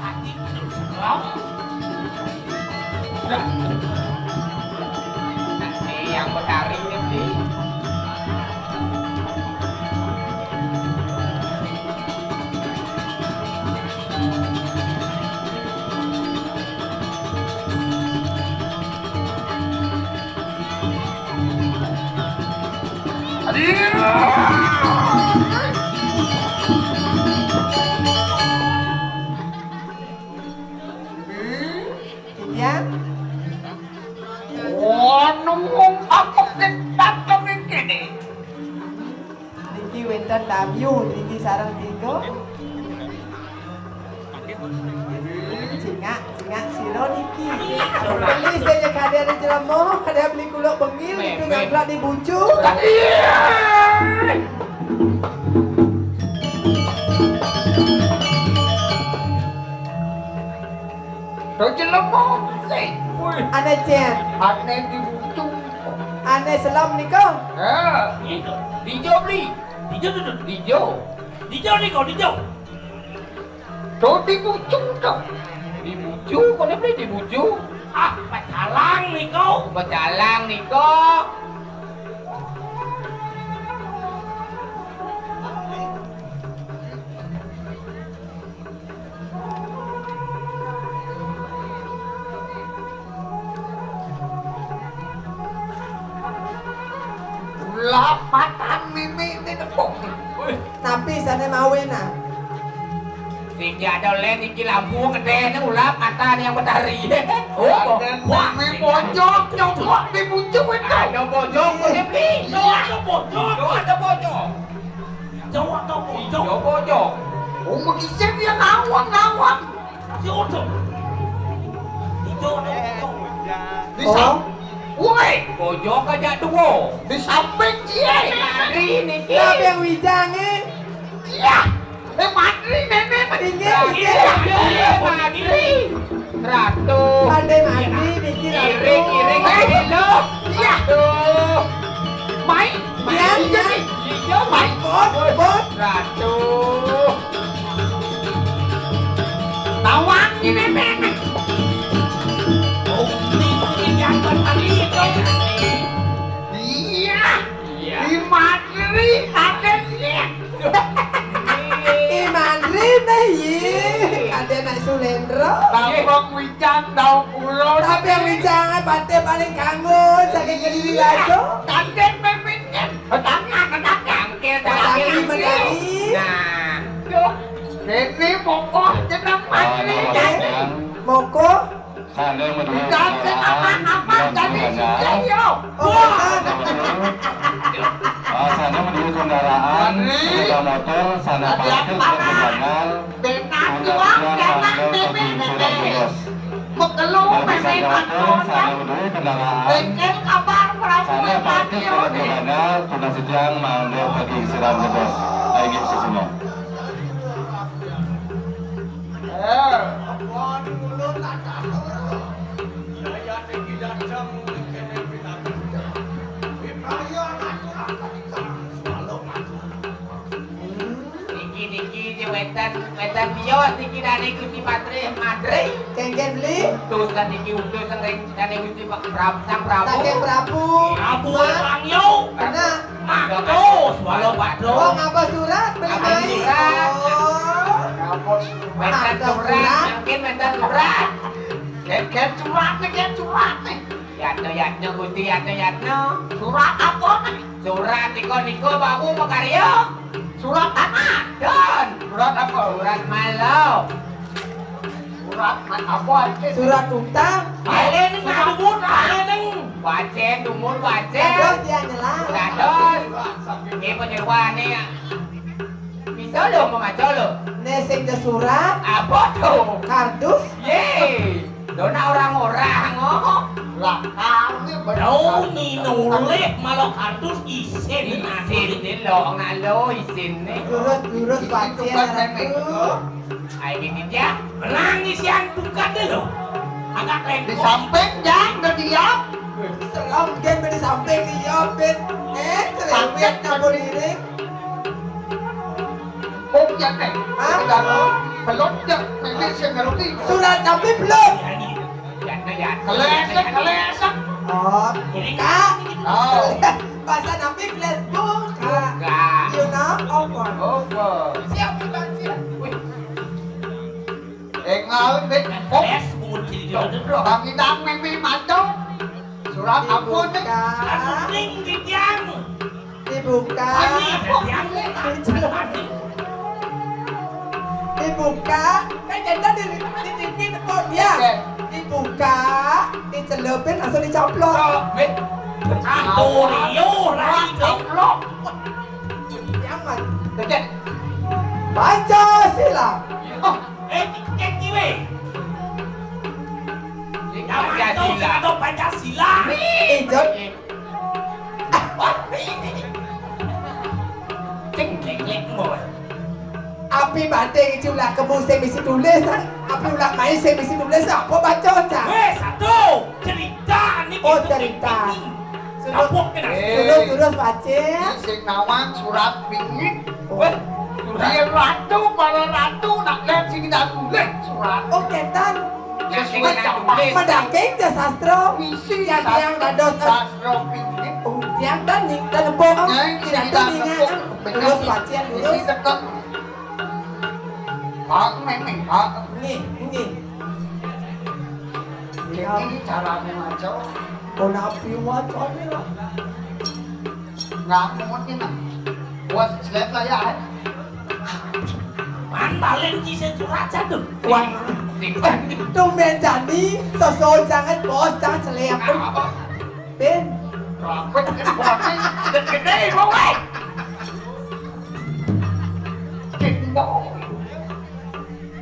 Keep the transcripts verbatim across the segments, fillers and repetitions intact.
Ati bener suka. Dah. Nanti yang bertaring nanti. Iya. Wah, nunggu apa kita kami kene? Niki wénten tamu, niki sareng tiga. Cingak, cingak sira niki. Beli saya kadé ada jelema, ada beli kuluk bengil, itu nyangklak di bucu. To jelema sih. Wih. Ané cén. Ané di bucu. Ané selem nika. Ha. Dijo beli. Dijo duduk. Dijo. Dijo nika, dijo. To di bucu to. Di bucu, kok dia beli di bucu? Ah, pecalang nika. Pecalang nika. Lapatan mimi ini tepung. Tapi sana mawe nah. Sing jadol lén iki lampu gedéné ulap mata yang betari. Oh, wah, mimi bojok nyongkok di pucuk itu. Ada bojok, boleh beli. Ada bojok, ada bojok. Jawab dong, Bojong. Iya, Bojong. Oh, mengisi dia ngawang, ngawang. Si Bojong. Itu ada Bojong. Di sam-, woi. Bojong aja dua. Di samping dia. Mantri niki. Siapa yang wijang, eh? Iya. Eh, mantri, nenek, mantri. Iya, iya, iya, mantri. Ratu. Pandai mandi niki, Ratu. Iring, iring, iring, lo. Iya. Aduh. Mai, mai, iya, iya. Iya, mai. Bot, bot. Ratu. Tawang ini, nenek. Oh, ini, ini, yang tadi itu. Iya. Iya. Di mantri, ada, iya. Ih, mantri neh, yé. Kadé nak Sulendro. Tambang wijang daun ulos. Tapi yang wijang, Bante paling kangen, saking Kediri Rajo. Kadé pemimpin. Petani, petani. Tangkil, tangkil. Petani, petani. Nah, tuh. Ini pokok jeneng mantri. Moko. Sandé menuju kendaraan, apa-apa jadi sugih, yo. Wah. Ah, sandé menuju kendaraan, sepeda motor, sandé parkir ke Beganal, benar, Bunda Siang, Bébé, Bébé. Bos. Mekelu, Bébé, sandé menuju kendaraan, sandé parkir ke Beganal, Bunda Siang, Mangga, Pagi, Siram, Bos. Ayo, gitu, semua. Eh. Apa anu mulut tak tahu. Yaya tiki datang mungkin kena pindah. Wipraya ngatur apa kita? Selalu ngatur. Niki, niki, di wetan, wetan bios, niki dane Gusti Patri, Madri. Kengken beli. Utusan niki, utusan ring, dane Gusti Pak Prab-, Sang Prabu. Saking Prabu. Prabu Bang Yo. Benar. Matos, walau Pak Dro. Oh, ngapa surat? Beli apa mai? Surat? Oh. Ngapa surat? Ada surat, surat, mungkin ada surat. Kek, kek surat nih, kek surat nih. Yatno, yatno, Gusti, yatno, yatno. Surat apa nih? Surat niko, niko, Babu Makaryo. Surat apa? Don. Surat apa? Surat malu. Surat ma-, apa, Cik? Surat utang. Balen, surat Pak Dubun, utang. Balen. Bacén, dumun, bacén. Dados dia nyelang. Dados. Ini penyeruan nih ya. Bisa lo memaco lo. Né sing ke surat. Apa tuh? Kardus. Yé. Lo nak orang-orang, oh. Lah, kami bener. Lo nginulih malah kardus isin. Isin, lo nggak lo isin nih. Durus, durus, bacén, bukan ratu. Ayo, gini, Jang. Menang isian bukan deh, lo. Agak lempeng. Di samping, Jang, udah diap. Serem, Gen, di samping diapin. Eh, cerewet, pakai campur diri. Oh, iya, Teh. Hah? Udah, lo. Belum, ya, ini sing ngerti. Surat napi belum? Kelesek, kelesek. Oh, buka. Oh. Bahasa napi gelas buka. Buka. You know, over. Over. Siap, Ibu Haji. Wih. Engal, Dik. Kok? Bang Idang mimi maco. Surat ampun, Dik. Dibuka. Kuning di tiang. Dibuka. Kuning di tiang. Dibuka. Kan janda di, di, di, di tepuk dia. Oke. Dibuka, dicelupin, langsung dicaplok. Oh, weh. Atuh, riuh, lagi caplok. Yang mana? Oke. Pancasila. Oh, eh, cek kiwe. Zaman Pancasila. Atau Pancasila. Ijot. Ceng, ceng, ceng, boy. Api bating ulah kemu sing bisi tulis, kan? Api ulah main sing bisi tulis, apa baca, Cak? Weh, satu. Cerita ni. Oh, cerita. Terus, terus, terus, baca. Sing nawang surat pingin. Oh. Weh, surat. Dia ratu, para ratu, nak lihat sing dah tulis surat. Oh, ketan. Madangking ja sastra. Misi. Yang, yang dados, eh, sastra pinggir. Oh, yang dan ni, dan empuk, oh. Nyai tidak tahu ningan. Terus, pacien, terus. Misi tekek. Pak, memang, Pak. Nggih, nggih. Ini caranya ngaco. Kok napi wacane lah. Ngamun ini, nah. Wah, slap lah ya. Man balen ki sing curhat jadul. Wah, tumben jani, sosol jangan bos, jangan celek. Ben. Rambut gede, gede, gede, mau, weh. Kimbok.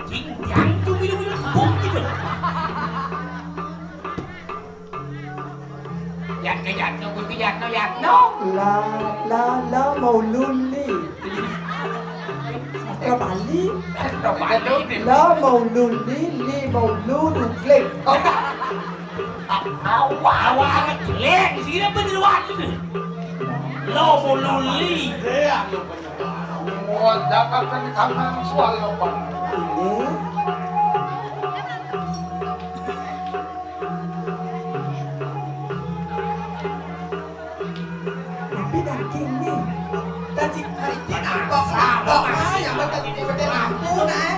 Jing, jang, tuh, minum, minum, bung, gitu. Yatno, Yatno, Gusti Yatno, Yatno. La, la, la, maululi. Sastra Bali. Sastra Bali, nih. La, maululi, li, maulud, uklik. Awak, awak, jelek. Sini apa di luar tu? La, maululi. Wah, jangan kan di kanan soal apa? Ini. Tapi daging nih. Tadi kerikil nampok, nampok, nah, yang betul di betul lampu, nah.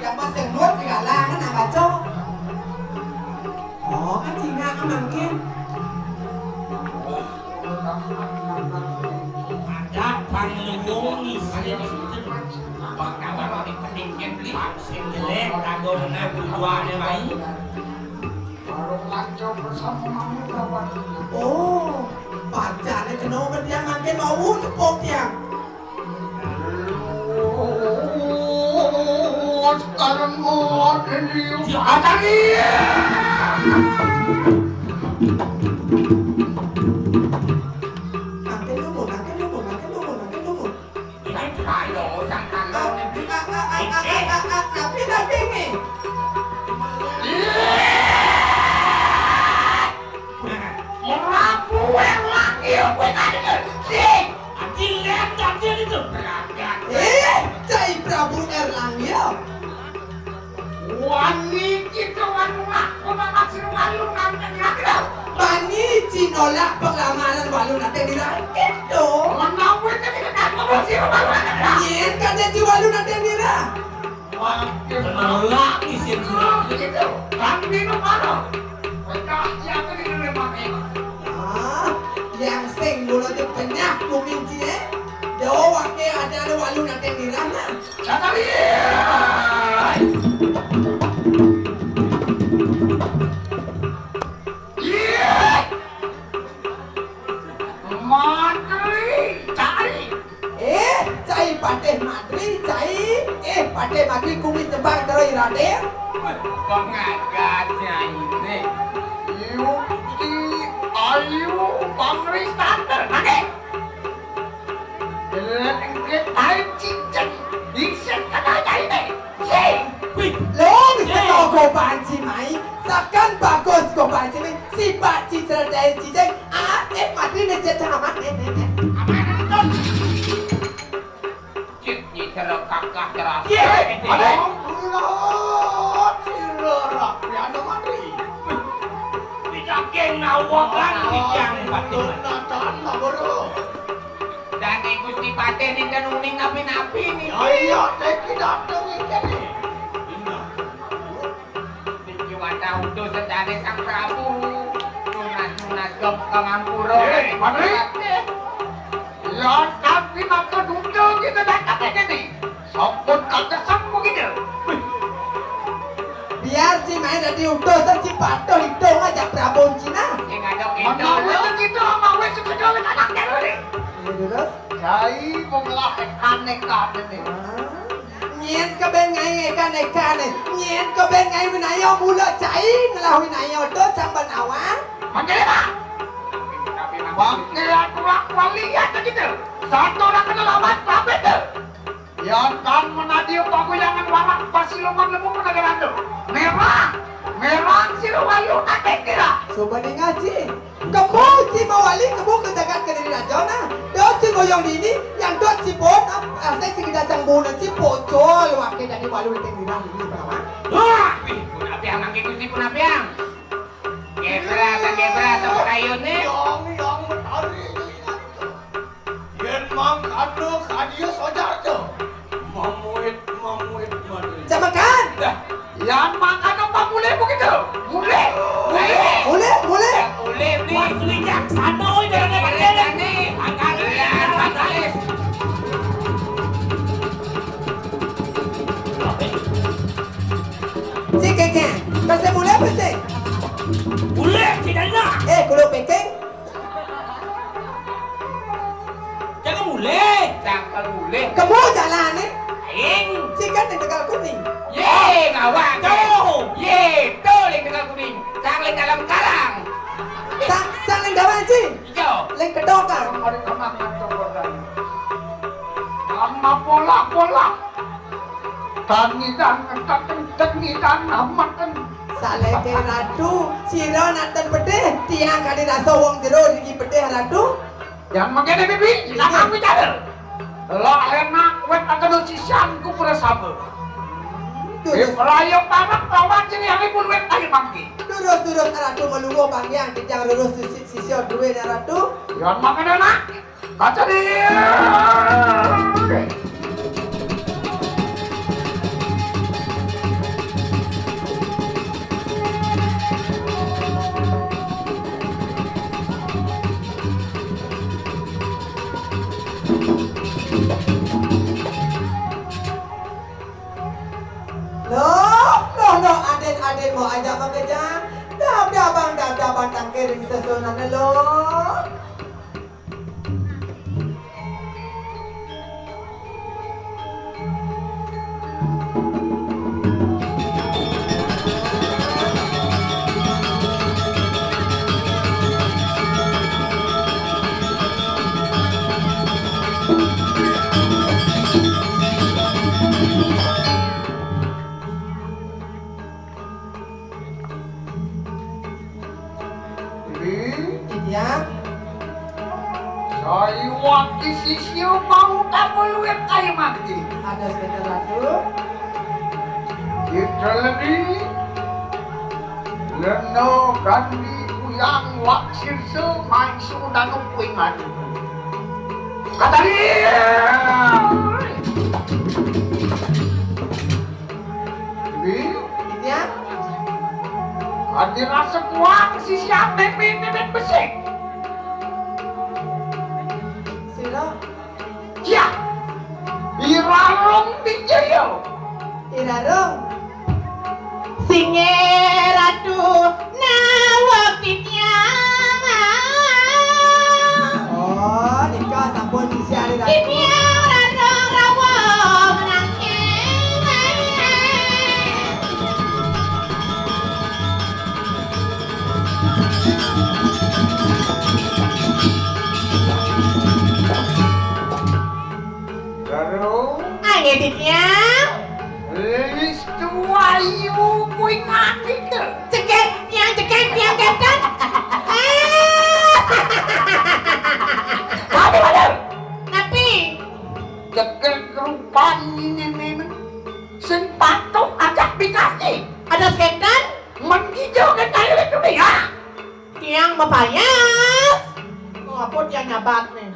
Yang pas yang luar di galangan, nah, baca. Oh, kan singa mangkin. Ada pangluwung ngisi. Bang kawan di peninggian beli. Sing jelek, kagak menang, dua-duanya main. Baru ngaco bersama mami kawan. Oh, pacare kena obat yang makin mau tepuk yang. Oh, sekarang mau ada di. Diatari. Makin dulu, makin dulu, makin dulu, makin dulu. Ini ayo, sang tanggal. Ah, ah, ah, ah, ah, ah, ah, ah, tapi, tapi nih. Iya. Merapu yang lagi, gue tadi ngerti. Adil lihat, adil itu. Beragam. Eh, Cai Prabu Erlangga. Wani kita wanu aku nama siru walu nanten nagro. Mani cinolak perlamanan walu nanten dirah. Gitu. Menawi tadi kita ngomong siru walu nanten nagro. Yen kan jadi walu nanten dirah. Makin menolak isin surat. Gitu. Kan minum mana? Pecah siapa di dalam pakai. Ah, yang sing mulo penyah kuminci, eh. Do wake ada walu nanten dirah nah. Cakali! Iya! Matri, cari. Eh, cai patih matri, cai. Eh, patih matri kumis jembang terus Raden. Pengagat cai ini. Yuki, ayu, pangri standar. Nanti. Deleng engke tai cicen. Isin kena jaine. Sing. Wih, long seko gobanci mai. Sakan bagus gobanci mai. Sipak cicen dai cicen. Ah, eh, mati ne cecen amat ne ne ne. Amat ne ton. Cip nyi cara kakah cara. Iya, ada. Oh, sira rakyat mati. Pidaking nawegan titiang Patih. Natan Maburu. Dane Gusti Patih ninten uning napi-napi niki. Ya iya, teki dateng iki ne. Niki wantah utus sedane Sang Prabu. Tunas-tunas gem pangampura. Eh, Patih. Lan tapi maka duda kita datang ke sini. Sampun kakesem begitu. Biar si main dadi utusan si patuh hidung aja Prabu Cina. Sing ada kita. Menawi kita mau sekedar anak dulu. Iya, terus? Cai mengelah aneka ini. Ah. Nyen keben ngai ekan-ekan, nyen keben ngai winaya mula cai ngelah winaya to samban awang. Mangkene, Pak. Bangke aturak wali ya kita. Satu nak kena lawan sampai tu. Ya kan menadio paguyangan warak pasiluman lemu penegaran tu. Merah, merah siru wayu akeh kira. Coba dengar, Cing. Kebo Cing mawali, kebo ke jagat Kediri Raja nah. Do Cing goyong dini, yang do Cing pon, ap-, asai Cing kita cang bona Cing pocol wake dadi walu teng dirah dini, Pak. Wah, ih, pun apiang mangke Gusti pun apiang. Gebra, gebra, sama kayune. Yang, yang mentari. Yen mangkana kadia sojar to. Mamuit, mamuit, mamuit. Jamakan. Dah. Yan mangkana pamule begitu. Mule. Mule. Mule, mule. Mule, mule. Wah, sulinjak sana, oi, jangan pakai dah. Angkat, angkat, angkat. Si Keke, kasih mule apa sih? Mule, si Dana. Eh, kulo pekeng. Jangan mulih. Jangan mulih. Kemu jalan ni. Aing. Cikan di Tegal Kuning. Ye, ngawak. Tuh. Ye, tuh di Tegal Kuning. Sang ling dalam karang. Sang, sang ling dalam, Cing. Ijo. Ling kedokang. Sama pola-pola. Tangidan, tangidan, tangidan, amatan. Saleke Ratu, sira nak ten pedih, tiang kadi rasa wong jero rigi pedih, Ratu. Yang mengkene, Bibi, iya. Nak aku bicara. Lah enak, wet akan sisian ku bersama. Terus. Di perayaan panak lawan ciri hari pun wet ayo mangki. Terus, terus, Ratu melungguh panggian, kijang terus sisi, sisi duwe, Ratu. Yang mengkene, nak. Kaca dia. Loh, loh, loh, aden-aden mau aja mengejang. Dab-daban, dab-daban tangkiring sesunan, loh. Iya. Sayuwak di sisiu mau tapuluh kayu mati. Ada sekitar ratu. Kita lebih leno kandi kuyang wak sirse main sudang kuing mati. Katari. Wi. Iya. Adi rasa kuat sisi ame mimit besik. Sira. Ya. Irarung pijayo. Irarung. Singe ratu nawak titiang. Oh, nika sampun sisi ari ratu. Titiang ratu rawa menangke. Ratu. Ayo, titiang. Listu ayu kuing ati ke. Cekek, tiang cekek, tiang ketek. Tapi bener. Tapi. Cekek rupan ini, ini. Sing patuh Ada skeptan? Menghijau kan air itu nih ya. Tiang mapayas. Oh, apa tiang nyabat nih?